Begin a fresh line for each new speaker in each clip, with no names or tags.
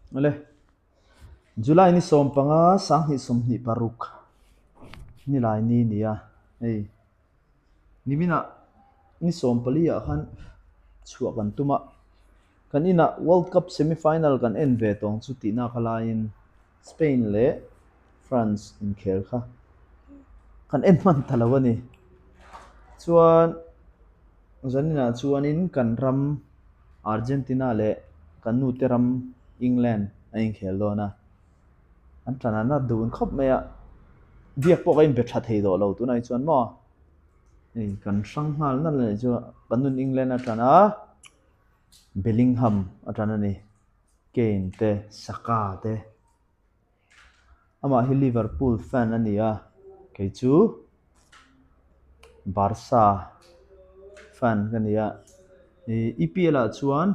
Awle, July ni 15 2026 nilai ni nia hei niminah ni 14 ah khan chhuah kan tum a, kan inah World Cup semi final kan en ve tawng chu tihna ka laiin Spain leh France inkhel kha kan en hman ta lo a ni. Chuan zaninah chuanin kan ram Argentina leh kan nute ram England a inkhel dawn a, an tan a nat dun khawp mai a, biak pawh ka inbe tha thei tawh lo tunah hi chuan maw hei kan hrang nghal nalh a nih chu kan nun England a tan a, Bellingham a tan a ni, Kane te Saka te. Amah hi Liverpool fan a ni a, kei chu Barca fan ka ni a. Ih EPL ah chuan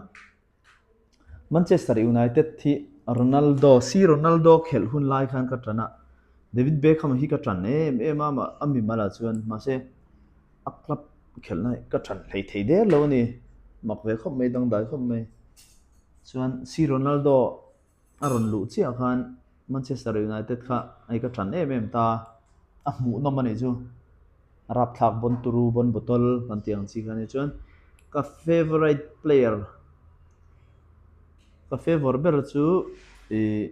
Manchester United hi Ronaldo si Ronaldo khelh hun lai khan ka tan a, David Beckham hi ka tan em em a a mimal ah chuan mahse a club khelhna hi ka tan hlei thei der lo a ni, mak ve khawp mai dangdai khawp mai. Chuan si Ronaldo. A rawn luh chiah khan Manchester United kha hei ka ṭan em em ta, a hmuhnawm a nih chu. A rapthlak bawn turu bawn bottle kan tih ang chi kha a nih chuan ka favourite player ka favour ber chu ih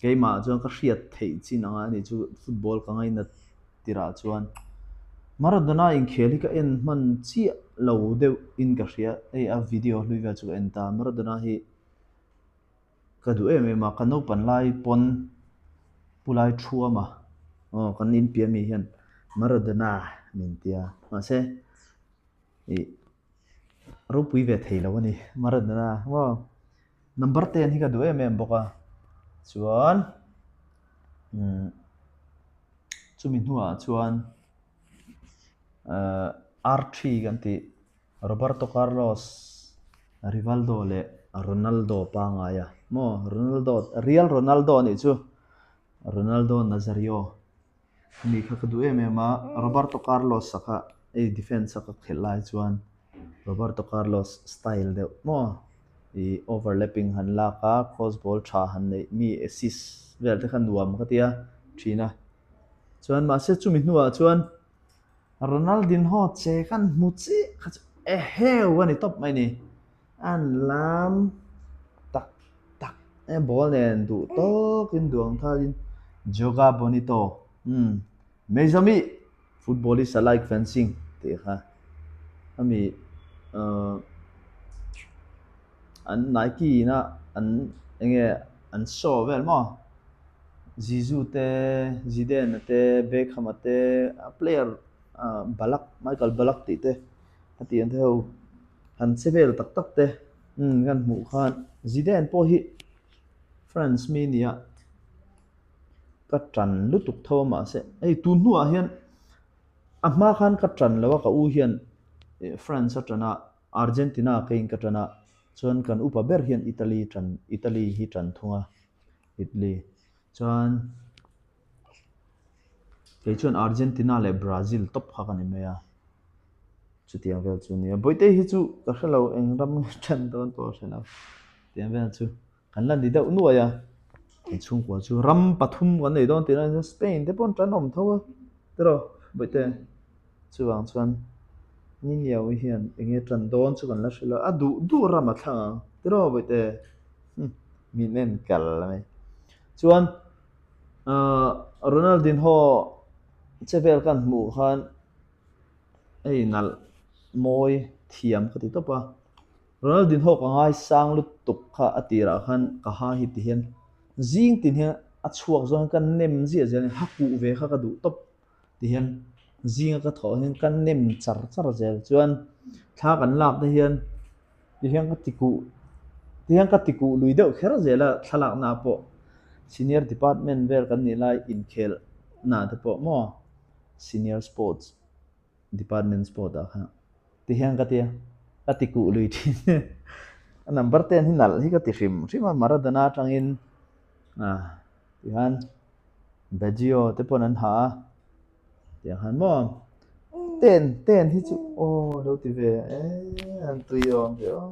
keimah chuan ka hriat theih chin ang a nih chu football ka ngainat tirah chuan Maradona inkhel hi ka en hman chiah lo deuh in ka hria hei a video hlui vel chu ka en ta Maradona hi. Ka duh em em a, ka naupan lai pawn pu lai thuam a, aw kan inpiah mi hian Maradona min ti a, mahse ih ropui ve thei lo a ni Maradona maw number ten hi ka duh em em bawk a, chuan umm chumi hnuah chuan ahh R3 kan tih. Roberto Carlos, Rivaldo leh Ronaldo pangngai a maw? Ronaldo, real Ronaldo a nih chu. Ronaldo Nazario mi kha ka duh em em a, Roberto Carlos a kha hei defence a ka khelh lai chuan Roberto Carlos style deuh maw? Ih overlapping han lak a, cross ball tha han neih mi assist vel te kha nuam ka ti a thin a. Chuan mahse chumi hnuah chuan Ronaldinho che kan hmu chiah kha chu eheu a ni tawp mai ni. An lam tak tak e ball nen duh tawkin duang thalin Joga Bonito umm Meizami football is a like fencing tih kha ami ahh an Nike ina an enge an show vel maw. Zizou te, Zidane te, Beckham a te, a player Ballack, Michael Ballack tih te a tih ang te ho han che vel tak tak te umm kan hmuh khan Zidane pawh hi France mi nia ka tan lutuk tho a mahse hei tun hnuah hian a hma khan ka tan lo a ka u hian France a tan a Argentina keiin ka tan a chuan kan upa ber hian Italy tan Italy hi tan thung a. Italy chuan kei chuan Argentina leh Brazil tawp kha ka ni mai a, chutiang vel chu a nia. Bawihte hi chu ka hre lo eng ram nge ṭan dawn pawh ka hre lo, tiang vel chu kan la ni deuh nuai a, kan chhungkua chu ram pathum kan nei dawn tih lai chuan Spain te pawh an ṭan awm tho a tiraw Bawihte? Chuvang chuan Niniau hian eng nge ṭan dawn chu kan la hre lo, a duh duh ram a thlang ang tiraw Bawihte? Min en kal mai. Chuan ahh Ronaldinho che vel kan hmuh khan hei nalh mawi thiam ka ti tawp a. Ronaldinho ka ngaisang lutuk kha a tirah khan ka ha hi ti hian zing tin hian a chhuak zawng hian ka nem ziah zel a ni. Ha kuh ve kha ka duh tawp ti hian zinga ka thawh hian ka nem char char zel. Chuan thla kan lak te hian. Ti hian ka ti kuh ti hian ka ti kuh lui deuh kher zel a thlalakna ah pawh senior department vel kan nih lai inkhel na te pawh maw senior sports department sport ah khan ti hian ka tia ka ti kuh lui thin a number ten hi nalh hi ka ti hrim hrim a Maradona atangin ah ti hian Baggio te pawn an ha a. Tiang han maw? Ten ten hi chu aw lo ti ve e an tui awm ve aw.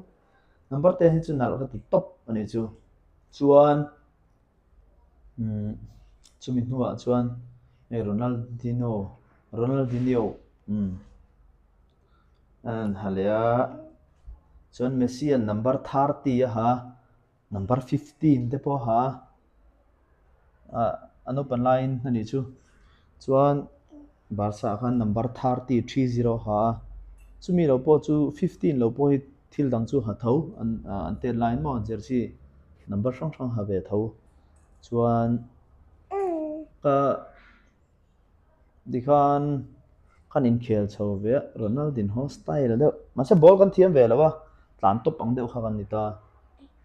Number ten hi chu nalh ka ti tawp a nih chu. Chuan umm chumi hnuah chuan hei Ronaldinho Ronaldinho umm a rawn ha leh a chuan Messi an number 30 a ha number 15 te pawh a ha a ah a naupan laiin a nih chu chuan Barca ah khan number 30 30 a ha a chumi lo pawh chu 15 lo pawh hi thil dang chu ha tho an ah an tet laiin maw jersey number hrang hrang ha ve tho chuan ka tikhan kan inkhel chho ve a Ronaldinho style deuh mahse ball kan thiam ve lo a tlan tawp ang deuh kha kan ni ta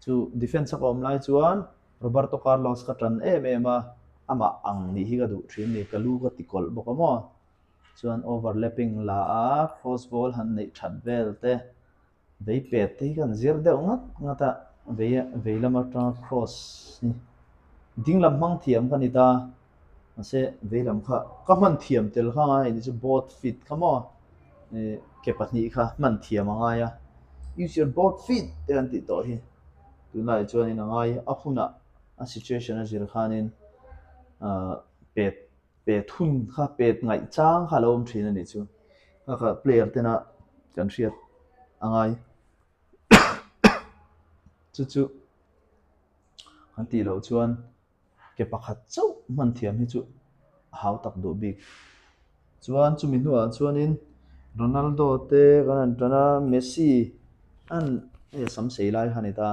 chu defence a ka awm lai chuan Roberto Carlos ka tan em em a amah ang nih hi ka duh thin a ni ka lu ka ti kawlh bawk a maw chuan overlapping la a cross ball han neih that vel te. Vei pet te hi kan zir deuh ngat ngat a, vei vei lam atanga cross hi ding lam hmang thiam ka ni ta, mahse vei lam kha ka hman thiam tel kha ngai ni chu both feet kha maw ih ke pahnih kha hman thiam a ngai a, use your both feet te an tih tawh hi tunlaiah chuanin a ngai a hunah a situation a zir khanin ah pet Pet hun kha pet ngaih chang kha a lo awm thin a nih chu. Kha kha player tena kan hriat a ngai. Chu chu kan tih loh chuan ke pakhat chauh hman thiam hi chu a hau tak duh bik. Chuan chumi hnuah chuanin Ronaldo te kan han tan a, Messi an hei a sam sei lai kha a ni ta.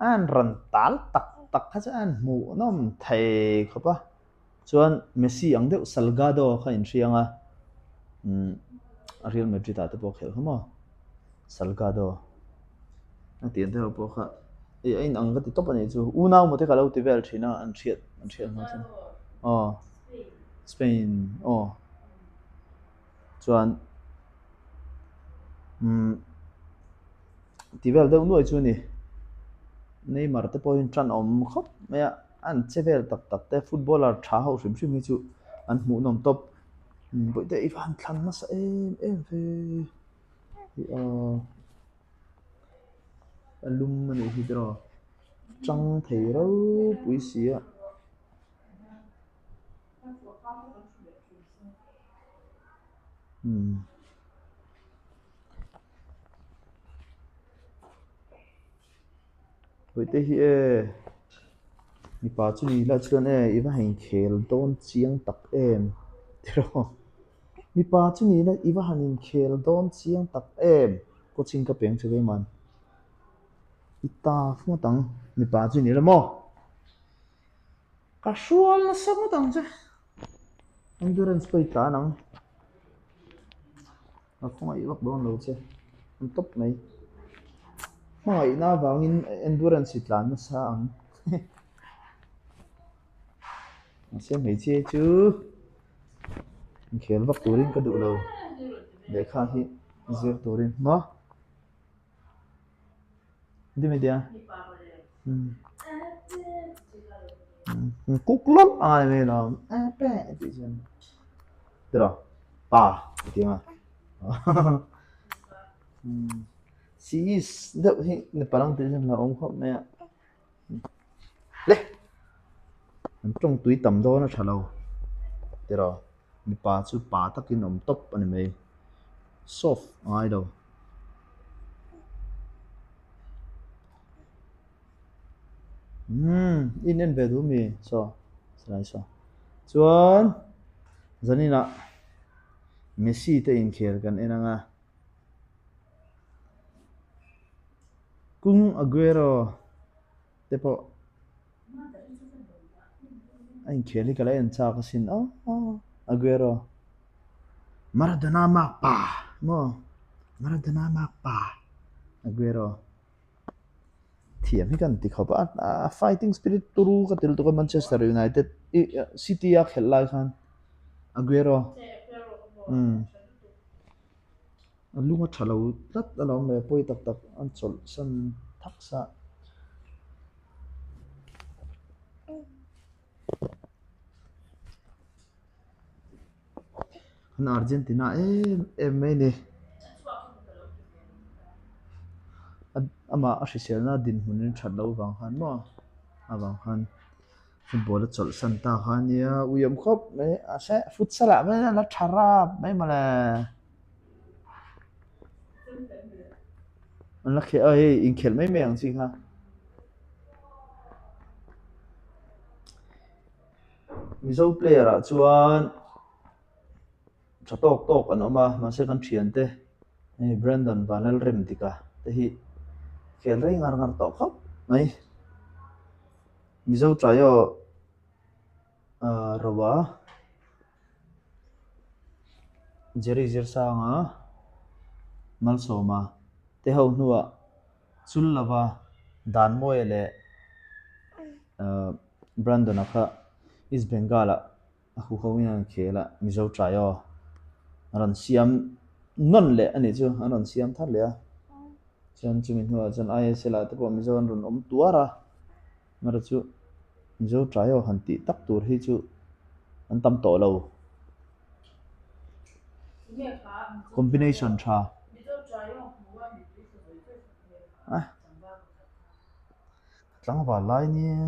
A han rawn tal tak tak kha chu a han hmuhnawm thei khawp a. Chuan Messi ang deuh Salgado kha inhriang a, umm Real Madrid ah te pawh a khelh kha maw? Salgado a tih deuh pawh kha ih a inang ka ti tawp a nih chu unau maw te ka lo ti vel thin a an hriat an hriat hma chuan aw Spain aw chuan umm. Ti vel deuh nuai chu a ni. Neymar te pawhin tan awm khawp mai a, an che vel tak tak te footballer tha ho hrim hrim hi chu an hmuhnawm tawp. Bawihte i van thlan nasa em em ve ih aw a lum a nih hi tiraw chang thei ropui si a. Umm. Bawihte hi e mipa chu ni ila chuan e i va han inkhel dawn chiang tak em tiraw mipa chu ni ila i va han inkhel dawn chiang tak em coaching ka peng che veiman i ta ngawt ang mipa chu ni ila maw. Ka hrual nasa ngawt ang che. Endurance pawh i tlan ang. Ka khawngaih vak dawn lo che. An tawp mai. Hmangaihna avangin endurance i tlan nasa ang. Mahse hmeichhia hi chu inkhel vak turin ka duh lo. Lehkha hi zir turin maw. Kuk lawlh a ngai mai lo tih chuan tiraw pa a ti ang a si is deuh hi mipa dang tih chuan a awm khawp mai a le an tawng tui tam dawn a tha lo tiraw mipa chu pa takin awm tawp a ni mai soft a ngai lo. Umm in en ve duh mi saw silai saw chuan zaninah Messi te inkhel kan en ang a Kun Aguero te pawh a inkhel hi ka la en chak asin aw Aguero Maradona mak pa maw Maradona mak pa Aguero thiam hi kan ti khawp a a fighting spirit turu ka ti lutuk a Manchester United ih City a khelh lai khan Aguero umm. A lung a tha lo tlat alawm le pawi tak tak an chawlh san thak sa. Kan Argentina em em mai ni. Amah a hriselna dinhmun in that loh vang khan maw. Avang khan football a chawlhsan ta kha a nia, uiawm khawp mai mahse futsal ah mai a la tha rap mai mawle. An la khelh a hei inkhelh mai mai ang chi kha. Mizo player ah chuan tha tawk tawk an awm a mahse kan thiante hei Brandon Vanlalremdika te hi khel rei ngar ngar tawh khawp mai. Mizo taiaw ahh Roa Jerry Zirsanga Malsawma te ho hnuah chul lova Danmawia leh ahh Brandon-a kha East Bengal-ah a huho in an khel a, Mizo Trio a rawn siam nawn leh a nih chu, an rawn siam thar leh a. Chuan chumi hnuah chuan ISL ah te pawh Mizo an rawn awm tuar a, amaherawhchu chu Mizo Trio han tih tak tur hi chu an tam tawh lo. Combination tha. Tlangval lai nia.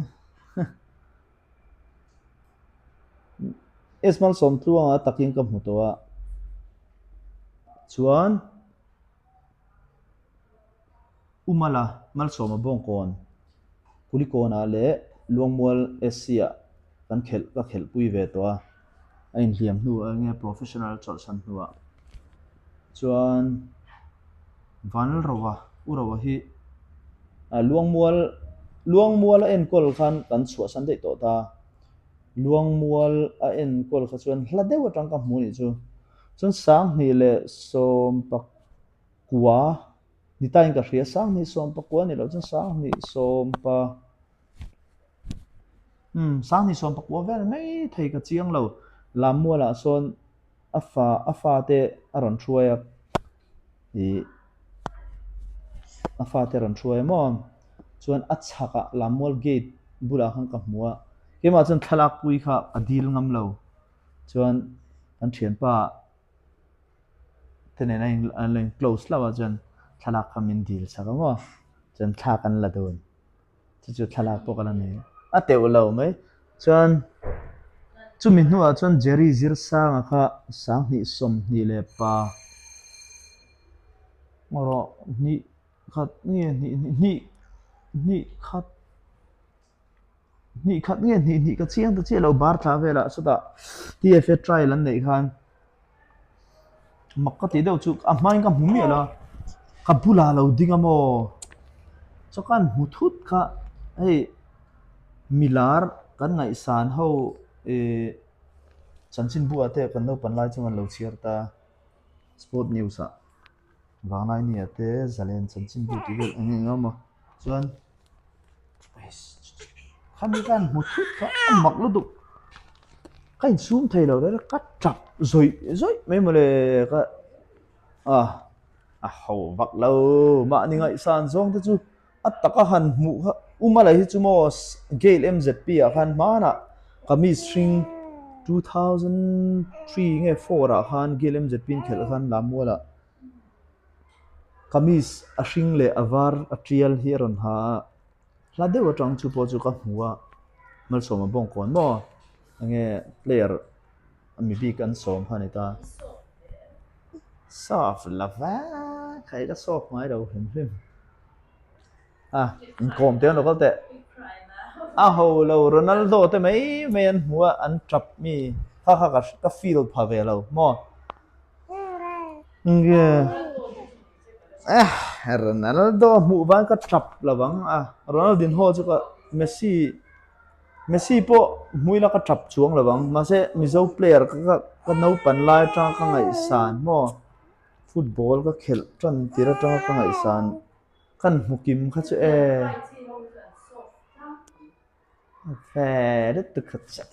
Esmal Sawmtluanga takin ka hmu tawh a, chuan Umala Malsawma Bawngkawn Kulikawnah leh Luangmual SC ah kan khelh ka khelhpui ve tawh a, a inhliam hnu eng nge professional chawlhsan hnuah chuan Vanlalrova U Rova hi Luangmual Luangmual a enkawl khan kan chhuahsan daih tawh ta. Luangmual a enkawl kha chuan hla deuh atang ka hmu anih chu. Chuan Sanghnih leh Sawmpakua ni tain ka hria Sanghnih Sawmpakua ni loh chuan Sanghnih Sawmpa umm Sanghnih Sawmpakua vel mai thei ka chiang lo. Lammualah sawn a fa a fate a rawn hruai a ih a fate a rawn hruai a maw chuan a chhakah Lammual gate bulah khan ka hmu a keimah chuan thlalak pui kha ka dil ngam lo chuan kan thianpa te nen a in an lo in close hlauh a chuan thlalak kha min dil chak a maw chuan thla kan la dun. Chu chu thlalak pawh ka la nei a teuh lo mai. Chuan chumi hnuah chuan Jerry Zirsanga kha 20 25 erawh hnih khat nge hnih hnih hnih khat hnih khat nge hnih hnih ka chiang ta chiah lo bar thla velah chutah TFA trial an neih khan. Mak ka tih deuh chu a hmain ka hmu miah lo a, ka bulah lo ding a maw? Chaw kan hmu thut kha hei milar kan ngaihsan ho ih chanchin buah te kan naupan lai chuan an lo chhiar ta sport news ah Vanglaini ah te zalen chanchin bu tih vel eng eng emaw chuan. Khami khan hmu thut kha a mak lutuk ka insum thei lo reng ka tap zawih zawih mai mawle ka a a ho vak lo mahni ngaihsan zawng te chu a taka han hmuh kha Umala hi chu maw Gale MZP ah khan hmanah kamis hring 2003 nge 4 ah khan Gale MZP in khelh khan Lammualah Kamis a hring leh a var a tial hi a rawn ha a, hla deuh atang chu pawh chu ka hmu a, Malsawma Bawngkawn maw enge player mi bik an sawm kha a ni ta. Saf la vek hei ka sawp ngai lo hrim hrim a inkawm te an lo kal teh a ho lo Ronaldo te mai mai an hmu a an tap mi kha kha ka feel pha ve lo maw. Nge eh Ronaldo hmuh van ka tap lo ang a Ronaldinho chu ka Messi Messi pawh hmui la ka tap chuang lo ang mahse Mizo player ka ka naupan lai atanga ka ngaihsan maw football ka khelh tan tir atanga ka ngaihsan kan hmu kim kha chu e ve lutuk kha chu.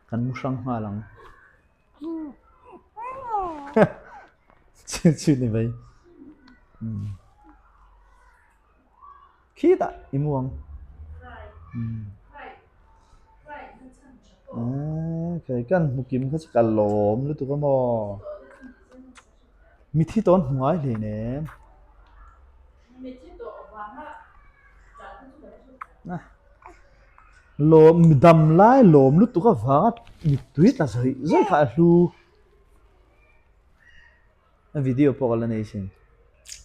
Kan mu hrang nghal ang. Chu chu ni mai. Khitah i mu ang. Kei kan hmu kim kha chu ka lawm lutuk a maw. Mithi tawh an hmu ngai hle nem. Lawm dam lai lawm lutuk avanga mittui tla zawih zawih kha a hlu. A video pawh ka la nei sin.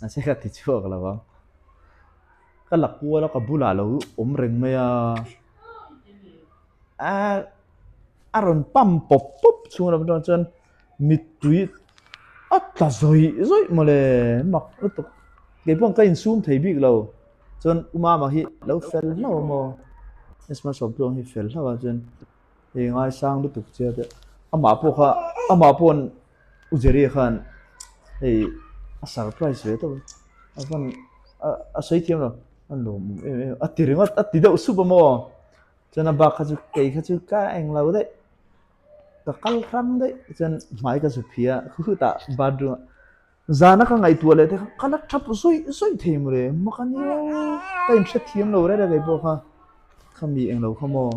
Mahse ka ti chhuak lo ang. Ka la kual a ka bulah lo awm reng mai a. A a rawn pump pawp pawp chhung lam atang chuan mittui a tla zawih zawih mawle mak lutuk. Kei pawh ka insum thei bik lo. Chuan U Mama hi lo fel hlauh a maw? Christmas sawmtluang hi fel hlauh a chuan hei ngaisang lutuk che a amah pawh kha amah paw'n U Jerry khan hei a surprise ve tawp a van a sawi thiam lo a lawm awm em em a ti ringawt a ti deuh sup a maw chuan a bak kha chu kei kha chu ka eng lo daih ka kal hrang daih chuan hmai ka zu phih a khutah bathroom ah zana ka ngaihtuah leh te kha ka la thap zawih zawih thei mawle mak a nia ka inhrethiam lo reng reng pawh kha khami eng lo kha maw.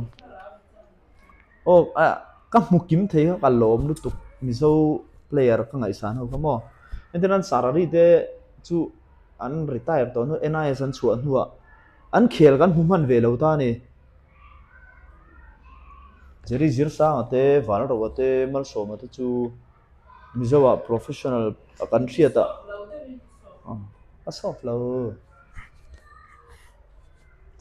Aw ah ka hmu kim thei kha ka lawm lutuk Mizo player ka ngaihsan ho kha maw entirnan Sarari te chu an retire tawh hnu NIS an chhuah hnuah an khel kan hmu hman ve lo ta a ni. Jerry Zirsanga te Vanroa te Malsawma te chu Mizo ah professional a kan hriat a a soft lo.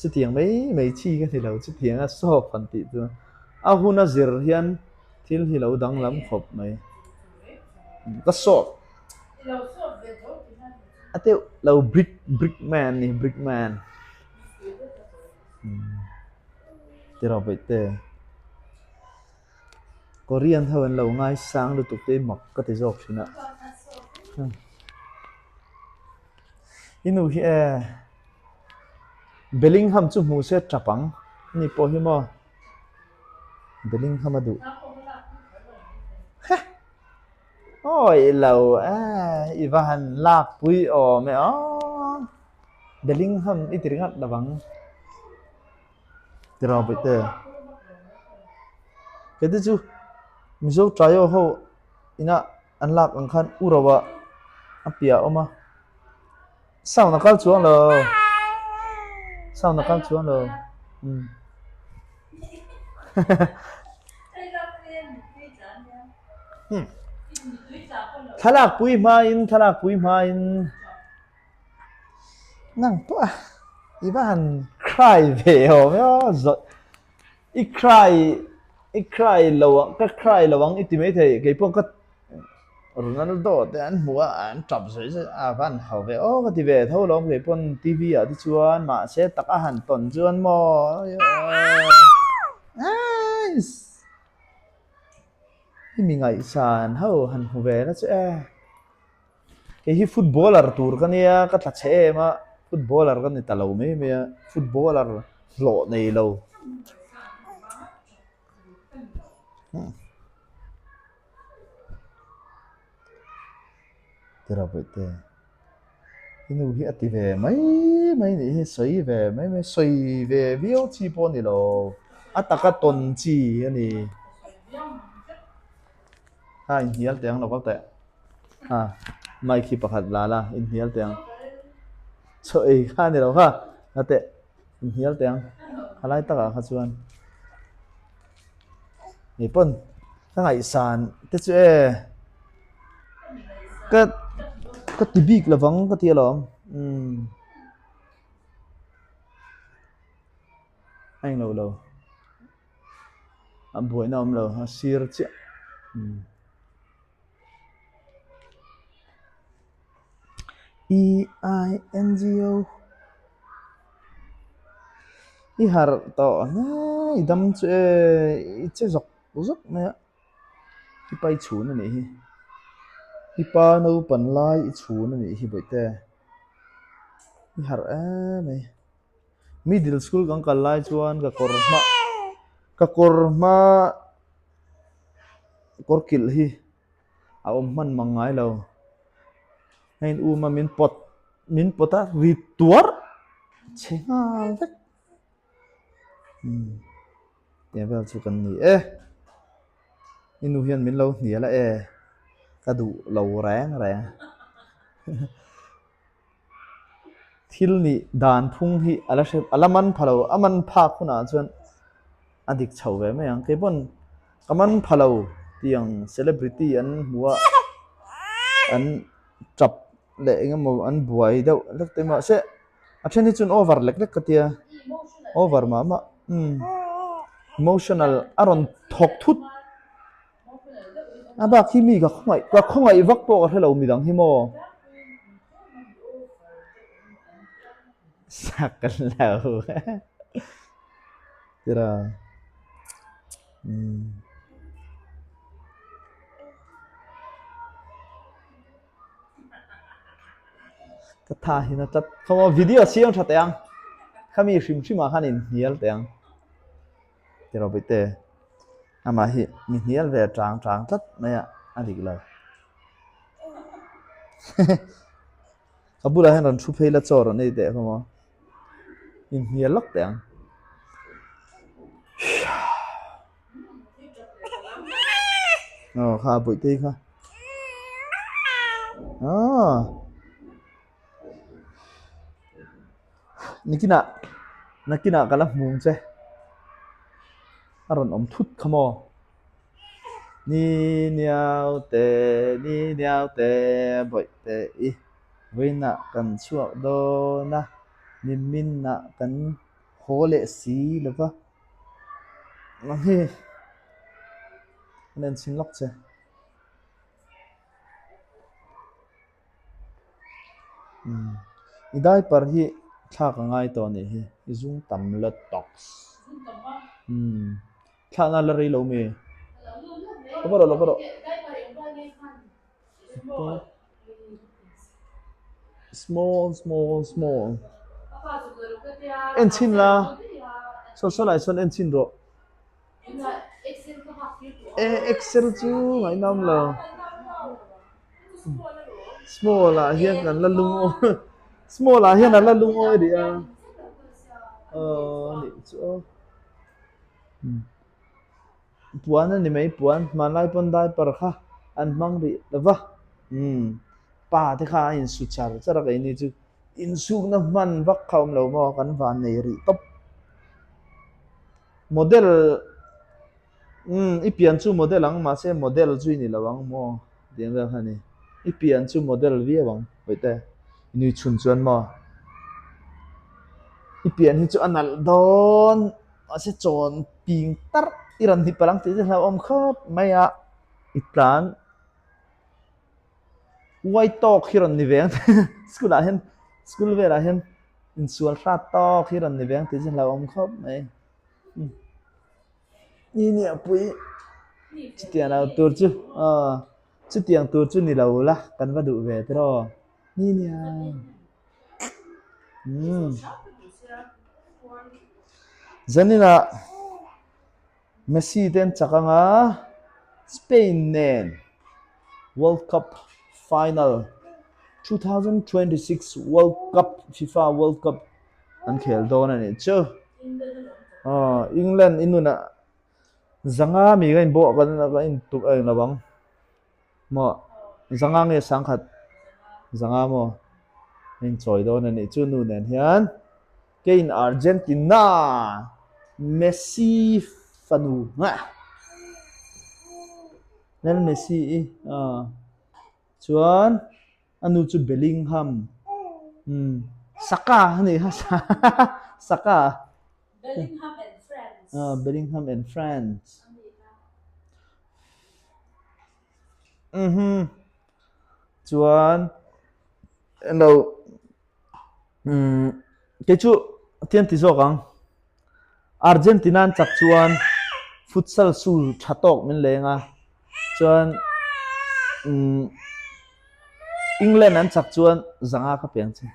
Chutiang mai mai chi ka ni lo, chutiang a soap han tih chu a hun a zir hian thil hi lo danglam khawp mai. Ka soap a teuh lo brick brick man ni brick man tiraw peih te Korean ho an lo ngaisang lutuk te hi mak ka ti zawk thin a. I nu hi e Bellingham chu hmu se tap ang ani pawh hi maw Bellingham a duh heh awi lo e i va han lak pui awm e aw Bellingham i ti ringawt lo ang tiraw bawihte kei te chu Mizo Trio ho inah an lak ang khan u ro ah a piah a awm a sound a kal chuang lo sound a kal chuang lo umm thlalak pui hmain thlalak pui hmain nang pawh a i va han cry ve awm e aw zawt I cry i cry lo ang ka cry lo ang i ti maithei kei pawh ka Ronaldo te an hmu a an tap zawih zawih a va an hau ve aw ka ti ve tho lawm kei pawn T V ah te chuan mahse tak a han tawn chuan maw nice i mi ngaihsan ho han hmu ve na chu e. Kei hi footballer tur ka nia, ka tla chhe em a, footballer ka ni ta lo mai mai a, footballer hlawh nei lo. Tiraw Bawihte, i nu hi a ti ve mai mai nih hi, sawi ve mai mai, sawi ve viau chi pawh a ni lo, a taka tawn chi a ni. A inhnial teh ang lo kal teh. A mic hi pakhat la la inhnial teh ang. Chaw ei kha a ni lo kha la teh inhnial teh ang khalai takah kha chuan ni pawn ka ngaihsan te chu e ka ka ti bik lovang ka ti alawm umm a englo lo. A buaina awm lo a sir chiah umm E I N G O i harh tawh hle i dam chu e i che zawk zawk mai a i pa i chhun a nih hi i pa naupan lai i chhun a nih hi bawihte i harh em mai. Middle school kan kal lai chuan ka kawr hma ka kawr hma kawr kilh hi a awm hman mang ngai lo hei in um a min pawt min pawt a ri tuar chhe nghal vek umm tiang vel chu kan ni e i nu hian min lo hnial a e ka duh lo reng reng. Thil nih dan phung hi a la hre a la man pha lo a man phak hunah chuan a dik chho ve mai ang. Kei pawn ka man pha lo tih ang celebrity an hmu a an tap leh eng emaw an buai deuh hlek te mahse a then hi chuan over lek lek ka tia over mah mah umm emotional a rawn thawk thut. A bak hi mi ka khawngaih ka khawngaih vak pawh ka hre lo midang hi maw sak kan lo tira umm ka tha hin a tlat khaw video siam tha teh ang khami hrim hrim ah khan inhnial teh ang tiraw bawihte. Amah hi mi hnial ve chang chang tlat mai a, a dik lo. Ka bulah hian rawn thu phei la chaw rawn ei teh kha maw. Inhnial lawk teh ang. Aw kha Bawihtei kha. Aw. Nikinah nakinah ka la hmung che a rawn awm thut kha maw ni niau te ni niau te bawih te i vawiinah kan chhuak dawn a niminah kan haw leh si lo va nang hi an enchhin lawk che. I diaper hi thlak a ngai tawh anih hi i zung tam la tawks thlakna la rei lo mi lo va rawh lo va rawh small small small en chhin la saw saw lai sawn en chhin rawh. E excel chu ngaihnawm lo small ah hian kan la lungawi small ah hian a la lungawi rih a aw a nih chu aw puan a ni mai puan hmanlai pawn diaper kha an hmang rih lo va umm pa te kha a insu char char a keini chu insukna hman vak kha a awm lo maw kan van nei rih tawp. Model umm i pian chu model ang mahse model chu i ni lo ang maw tih ang vel kha a ni. I pian chu model viau ang hawihte i nui chhun chuan maw i pian hi chu a nalh dawn mahse chawn ping tarh i rawn hni palh ang tih chu hlauhawm khawp mai a i tlan uai tawk hi rawn ni ve ang school ah hian school velah hian. Insual hrat tawk hi rawn ni ve ang tih chu hlauhawm khawp mai. Ni ni a pui chutiang lo tur chu aw chutiang tur chu ni lo la kan va duh ve tiraw ni nia umm zaninah Messi te an chak anga Spain nen World Cup final 2026 World Cup FIFA World Cup an khel dawn a nih chu. Aw England i nunah zanga mi ka inbawh kan ka intuk a eng lo ang. Maw zanga nge sangkhat zanga maw a inchawi dawn a nih chu nu nen hian. Keiin Argentina Messi fanu ngah Lionel Messi i chuan a nu chu Bellingham umm Saka a nih kha Saka
Bellingham and friends
Bellingham and friends umm chuan eng lo Umm kei chu tian ti zawk ang. Argentina an chak chuan futsal shoe tha tawk min leng a, chuan umm England an chak chuan zanga ka piang che.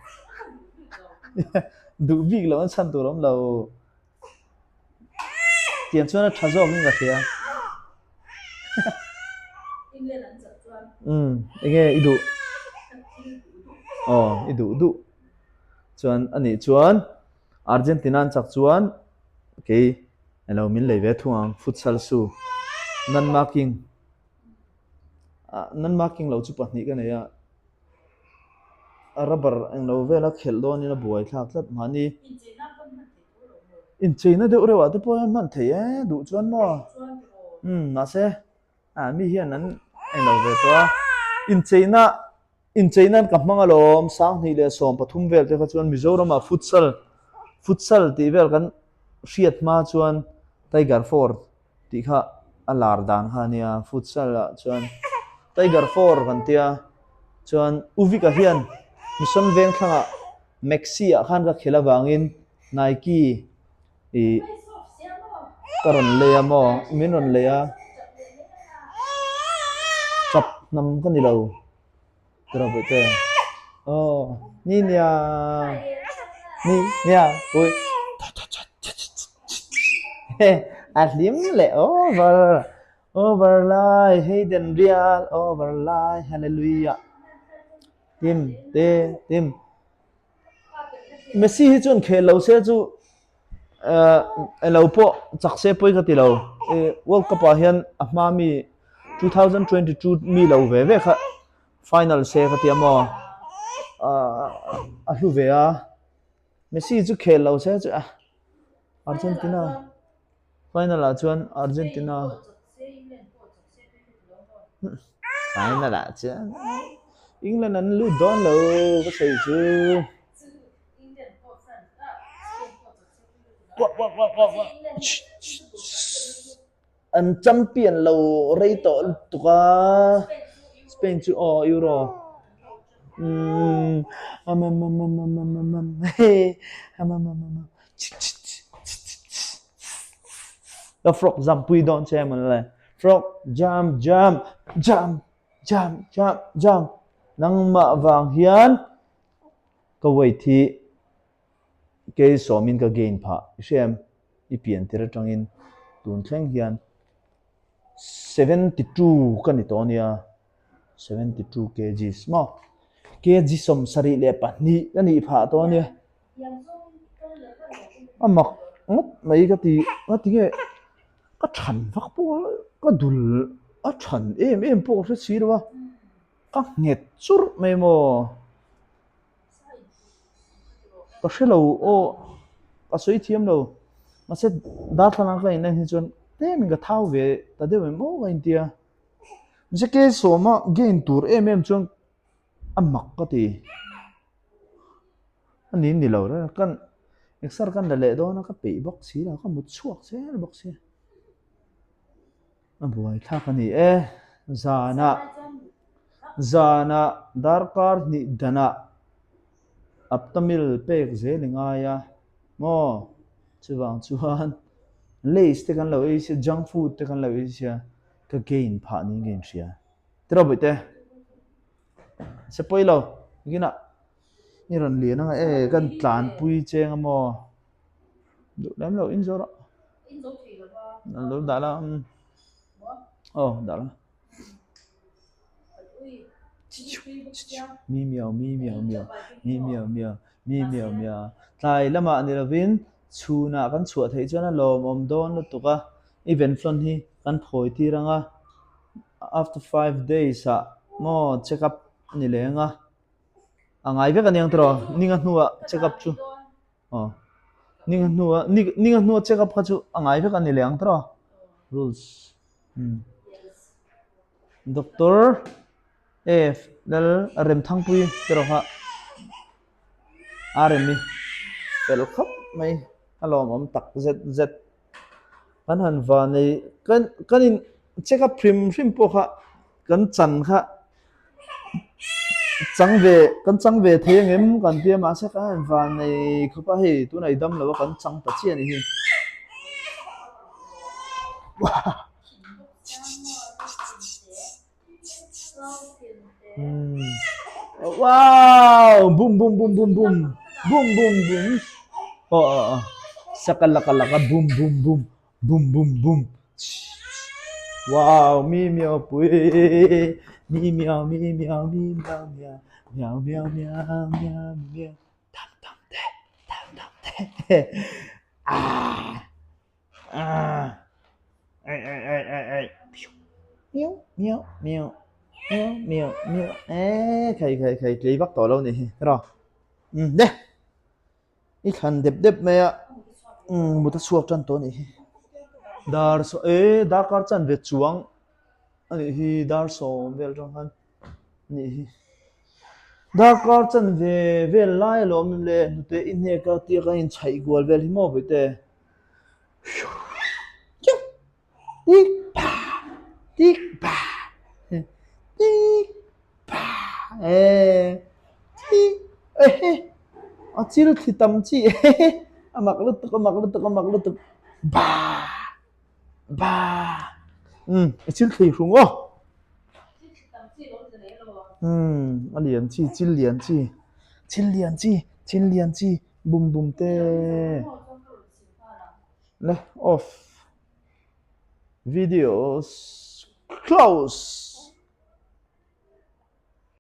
Duh bik loh an chhan tur a awm lo. Tiang chuan a tha zawk in ka hria. Umm enge i duh? Aw i duh duh. Chuan anih chuan Argentina an chak chuan kei elo min lei ve thung ang futsal shoe non marking ah non marking lo chu pahnih ka nei a. rubber englo vela khelh dawnin a buai thlak tlat mahni incheina deuh reuh ah te pawh hian hman theih e duh chuan maw umm mahse ah mi hian an englo ve tawh a incheina incheina ka hmang alawm sanghnih leh 13 vel te kha chuan Mizoram ah futsal futsal tih vel kan hriat hma chuan tiger four tih kha a lar dan kha a nia futsal ah chuan tiger four kan tia chuan Uvika hian Mission Vengthlangah Maxi ah khan ka khelh avangin Nike ih ka rawn lei a maw min rawn lei a tap hnam ka ni lo tiraw bawihte aw ni nia ni nia pui a hlim leh over over lai Hayden rial over lai hallelujah tim te tim. Messi hi chuan khel lo se chu elo pawh chak se pawi ka ti lo. World Cup ah hian a hma mi 2022 mi lo ve ve kha final se ka ti a maw. A hlu ve a. Messi chu khel lo se chu Argentina Final ah chuan Argentina Final ah chuan England an lut dawn lo ka sawi chu. An champion lo rei tawh lutuk a Spain chu aw Euro umm Ka frog jump pui dawn che mawn le. Frog jump jump jump jump jump jump nangmah vang hian ka weight hi kei sawmin ka gain phah i hria em i pian tir atangin tun thleng hian 72 ka ni tawh ania 72 kgs maw kg 72 ka nih phah tawh ania. A mak ngawt mai ka ti nga ti nge ka than vak pawh ka dul a than em em pawh ka hre si lo a ka nghet churh mai maw ka hre lo aw ka sawi thiam lo mahse darthlalang ka in en hi chuan tlem in ka thau ve ta deuh em aw ka intia mahse keisawma gain tur em em chuan a mak ka ti. A ni ni lo reng a, kan exer kan la leh dawn a ka peih bawk si lo, ka mut chhuak zel bawk si. A buai thlak a ni e, zanah zanah darkar hnih danah Aptamil pek zel i ngai a maw chuvang chuan lays te kan lo ei sia junk food te kan lo ei sia ka gain phah niin ka inhria. Tiraw bawihte? Se pawi lo kinah i rawn lian anga e kan tlanpui cheng a maw duh lem lo in zawrh a lo dah la aw dah la mi miau mi miau miau mi miau miau mi miau miau tlai lamah ni lovin chhunah kan chhuah theih chuan a lawmawm dawn lutuk a i venflon hi kan phawi tir anga. After 5 days ah maw check up a ni leng a, a ngai vek a niang tawh ninga hnuah check up chu aw ninga hnuah ninga hnuah check up kha chu a ngai vek a ni leng tawh rules umm doctor F lal Remthangpui te rawh kha a rem i fel khawp mai a lawmawm tak zet zet. Kan han va nei kan kan in check up hrim hrim pawh kha kan chan kha chang ve kan chang ve thei ang em kan tia mahse kan han va nei khawp a hei tunah i dam lo a kan chang ta chiah a ni hi. Wow! Boom boom boom boom boom. Boom boom boom. Oh oh oh. Sakalaka laka boom boom boom. Boom boom boom. Wow, mi miao pui. Mi miao mi miao mi miao miao. Miao miao miao miao miao. Tam tam te. Tam tam te. Ah. Ah. Ai ai ai ai ai. Miao miao miao. Miau miau miau e khai khai khai tlei vak tawh lo ni hi rawh umm le i thlan dep dep mai a umm mut a chhuak tan tawh a nih hi dar saw e darkar chanve chuang a nih hi dar sawm vel atang khan a nih hi darkar chanve vel lai a lo awm em le hnute i hnek a tia kan inchhaih kual vel hi maw vawiite. Tik pa tik pa tik pa e tik ehe a chil thli tam chi ehe a mak lutuk a mak lutuk a mak lutuk ba ba um a chil thli hrung aw um a lian chi chil lian chi chil lian chi chil lian chi bum bum te le off. Videos close.